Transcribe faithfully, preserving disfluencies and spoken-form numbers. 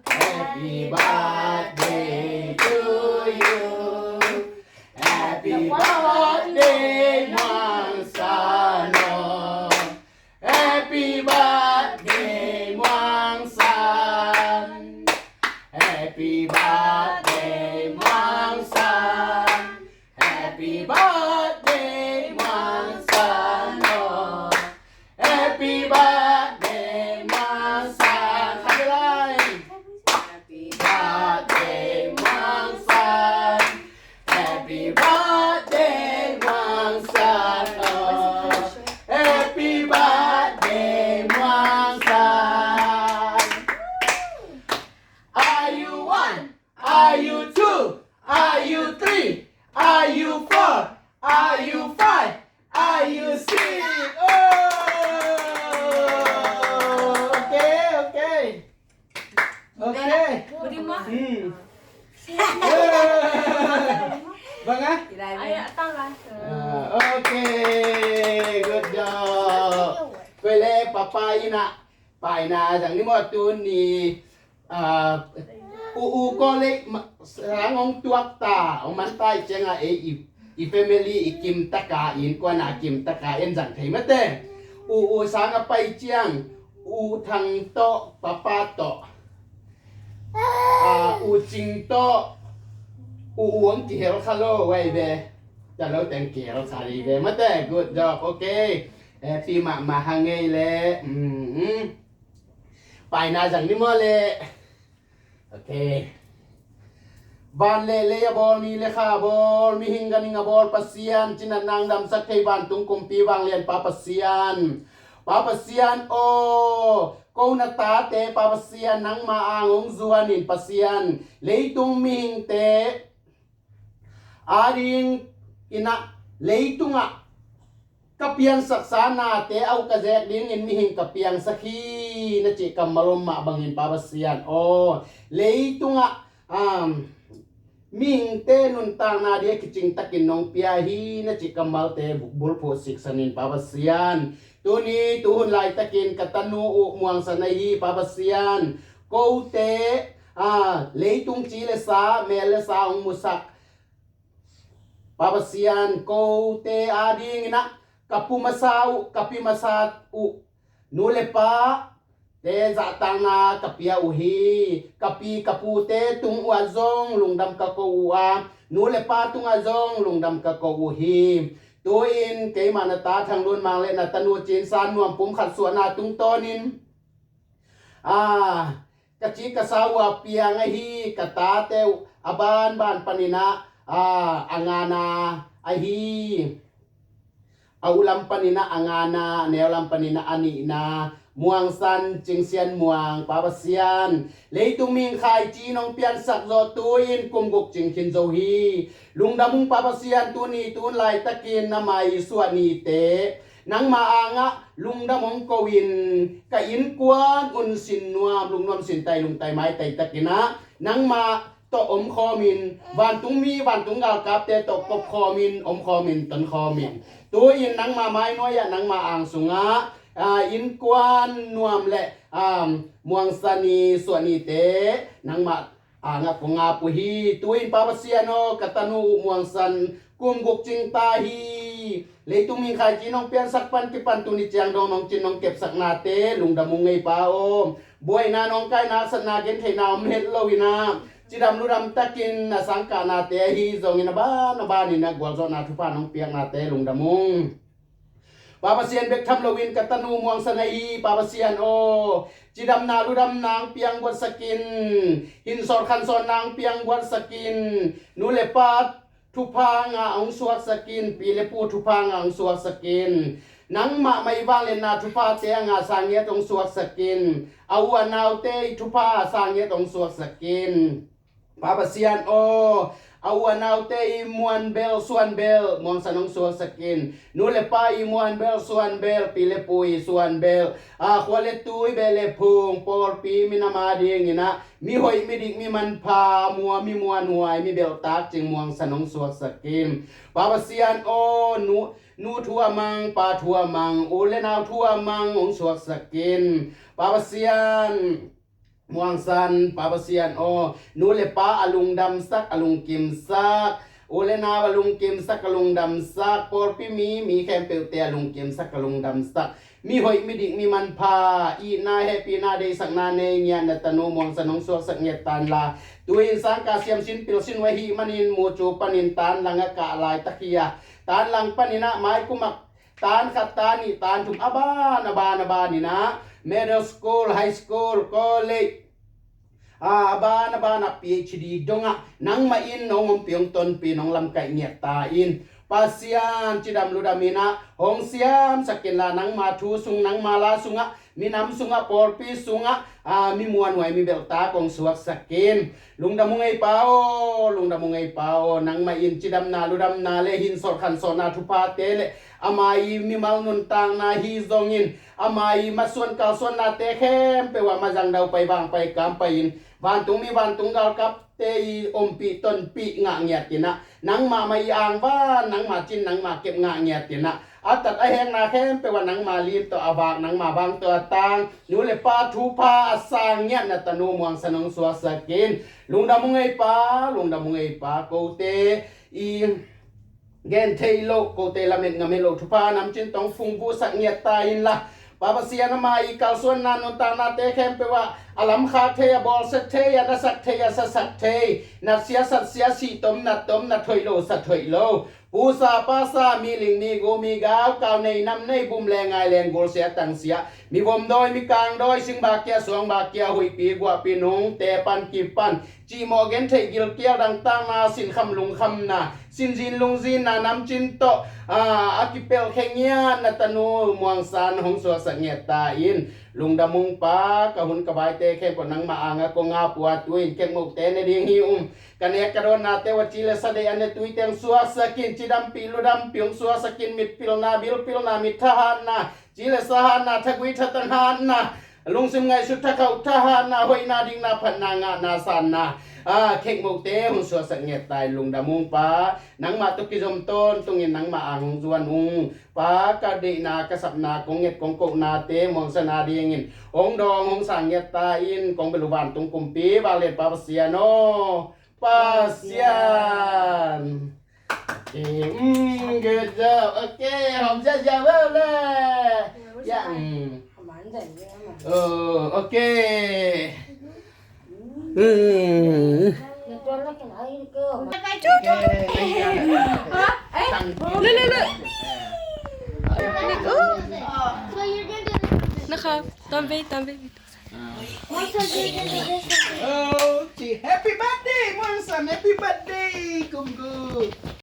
Happy birthday to you. Happy birthday, Muang San. Happy birthday, Muang San. Happy birthday, Muang San. Happy birthday, Muang San. Happy birthday, Muang San. Happy birthday, Muang San. Happy birthday, Muang San. Happy birthday, Muang San. Are you one? Are you two? Are you three? Are you four? Are you five? Are you six? Oh! Okay, okay. Okay. Hmm. Bang ah? Ah, okay. Good job. Koi le papa ina. Paina zang ni maw tuni. Ah, u u ko le sang hong tuak ta, hong man ta i cianga ei i, i family i kim taka in, kuana kim taka en zang thei mate. U u sang a pai ciang, u Thang tawh, papa tawh, ah, u Cing tawh, u u hong kihel kha lo wai ve. Talo teng kihel kha li ve mate. Good job. Okay. Happy mahmah hang ei le. Mm. Paina zang ni maw le. Okay. Van le lei a bawl, mi le kha a bawl, mihing ganhing a bawl Pasian, cina nang damsak thei vantung kumpi vanglian Pa Pasian. Pa Pasian aw, ko na tate Pa Pasian, nangma ang hong zuanin Pasian, leitung mihingte ading ina, leitungah ka piangsaksa nate au ka zek dingin mihing ka piangsak hi na cih kammal om mah bangin Pa Pasian aw, leitungah, um, mihingte nuntakna dia kicing takin nong pia hi na cih kammalte bulphuh siksanin Pa Pasian. Tuni tuhun laitakin ka tanu uh Muang San ahi hi Pa Pasian. Kote, ah, leitung ci le sa, mel le sa hong musak Pa Pasian, kote adingin ah ka pu masa uh, ka pi masa uh, nu le pa te zahtakna ka pia uh hi. Ka pi ka pute tung uh ah zong lungdam ka ko uh a, nu le pa tungah zong lungdam ka ko uh hi. Tu-in keimah na ta Thang Lun Mang le na tanu Cin San Nuam pum khat suahna tungtawnin, ah, ka ci ka sa uh a piang ahi ka tate uh a banban panin ah, ah, a ngana ahi. A ulam panin ah a ngana, a neulam panin ah a nihna, Muang San Cing Sian Muang, Pa Pasian, leitung mihing khaici nong piansak zawh tu-in kum guk cing khin zo hi. Lungdam ung Pa Pasian, tuni tun laitakin na mai suah nite nangma angah lungdam hong ko in, ka innkuan un sin nuam, lungnuam sin tai lungtai maitai takin ah nangmah tawh omkhawmin, vantungmi vantung galkapte tawh kopkhawmin omkhawmin tonkhawmin, tu-in nangma mainuai-ah nangma ang sungah, ah, innkuan nuam le, ah, Muang San i suah nite nangmah angah kong ap uh hi. Tu-in Pa Pasian aw, ka tanu uh Muang San kum guk cing ta hi. Leitung mihing khaici nong piansak pan kipan tuni ciang dong nong cin nong kepsaknate lungdam ung ei Pa aw. Buaina nong kaina, satna gentheihna om het lo in ah, cidam ludam takin a sangkahnate ahi zongin a ban a banin ah gualzawhna thupha nong piaknate lungdam ung. Pa Pasian, bek tham loin ka tanu Muang San ahi hi Pa Pasian aw, cidamna ludamna ang piang buatsakin, hinsawt khansawnna ang piang buatsakin, nu le pa thupha ngah hong suaksakin, pi le pu thupha ngah hong suaksakin, nangmah mai vangliatna thuphate a ngah sang ngiat hong suaksakin, a u a naute i thupha a sang ngiat hong suaksakin. Pa Pasian aw, A u a naute i muanbel suanbel Muangsan hong suaksak in. Nu le pa i muanbel suanbel, pi le pu i suanbel, a khua le tui, beh le phung, pawlpi minam a dingin ah mi hoih, mi dik, mi manpha, mua, mi muanhuai, mi belhtak cing Muangsan hong suaksak in. Pa Pasian aw, nu, nu thu a mang, pa thu a mang, u le nau thu a mang hong suaksak in. Pa Pasian, Muangsan, Pa Pasian aw, nu le pa a lungdamsak, a lungkimsak, u le nau a lungkimsak, a lungdamsak, pawlpi mi, mi khempeuhte a lungkimsak, a lungdamsak, mi hoih, mi dik, mi manpha, itna, hehpihna, deihsakna nei ngiat na tanu Muangsan hong suaksak ngiat ta in la. Tu-in sangkah siamsin pilsin uh ahih manin mucu panin tan lang a kah laitak hi a, tan lang panin ah maikum ah tan khat, tan nih, tan thum, a ban, a ban, a ban in ah middle school, high school, college, a, a ban, a ban ah P H D dong ah nangmah in hong ompih, hong tonpih, hong lamkaih ngiat ta in. Pasian, cidam ludam in ah hong siamsak in la, nangma thu sung, nangma la sungah, minam sungah, pawlpi sungah, a, mi muanhuai, mi belhtak hong suaksak in. Lungdam ung ei Pa aw, lungdam ung ei Pa aw, nangmah in cidamna, ludamna le hinsawh khansawhna thuphate le ama i mimal nuntakna hi zongin, ama i masuan kalsuannate khempeuh ah mazang daupai vangpai kampai in, vantung mi, vantung galkapte i ompih tonpih ngah ngiat in ah, nangmah mah i angvan, nangmah cin, nangmah kep ngah ngiat in ah, a tat a hekna khempeuh ah nangma lim tawh a vak, nangma vang tawh a tang, nu le pa thupha a sang ngiat na tanu Muangsan hong suaksak in. Lungdam ung ei Pa, lungdam ung ei Pa, kote i gen thei loh, kote lamet ngam het loh thupha namcin tawh hong phungvuhsak ngiat ta in la. Pa Pasian, ama i kalsuanna nuntaknate khempeuh ah a lamkhak thei, a bawlsia thei, a nasak thei, a sasak thei, natsia satsia, sih tom nat tom, nat hoih lo, sat hoih lo, pusa pasa, mi ling mi gu, mi gaukau, nei nam nei bum, leengai leenggul, sia tangsia, mi vom dawi, mi kang dawi, sing bakkia, suang bakkia, huihpi guahpi, nungte pan kipan, cihmawh gentheih gilkial dangtakna, sinkham lungkhamna, sinzin lungzinna namcin tawh, a, a kipelhkhe ngiat na tanu Muangsan hong suaksak ngiat ta in. Lungdam ung Pa, ka hun ka vaite khempeuh nangmah angah kong ap uh a, tu-in kekmohte ne ding hi ung. Ka nek ka dawnnate uh a ci le sa deih a ne tuite hong suaksak in, cidampih ludampih hong suaksak in, mitpilna bilpilna, mitthahatna, ci le sa hatna, thagui thatang hatna, lungsim ngaihsut thakhauh thahatna, hoihna dikna phatna ngahna sanna, a, kekmohte hong suaksak ngiat ta in. Lungdam ung Pa, nangmah tawh kizom tawntungin nangmah ang hong zuan ung Pa. Ka deihna, ka sapna, kong nget kong kohnate Muangsan a dingin hong dawng hong sang ngiat ta in. Kong bel uh vantung kumpi vanglian Pa Pasian aw, Pasian. Okay, mm, good job. Okay, hawm ziahziah veu le. Ya, mm. Oh, okay. Mm. Look, look, look. Look, oh. Naka, tambe, tambe. Oh, ci, happy birthday, Muangsan, happy birthday, Kumku.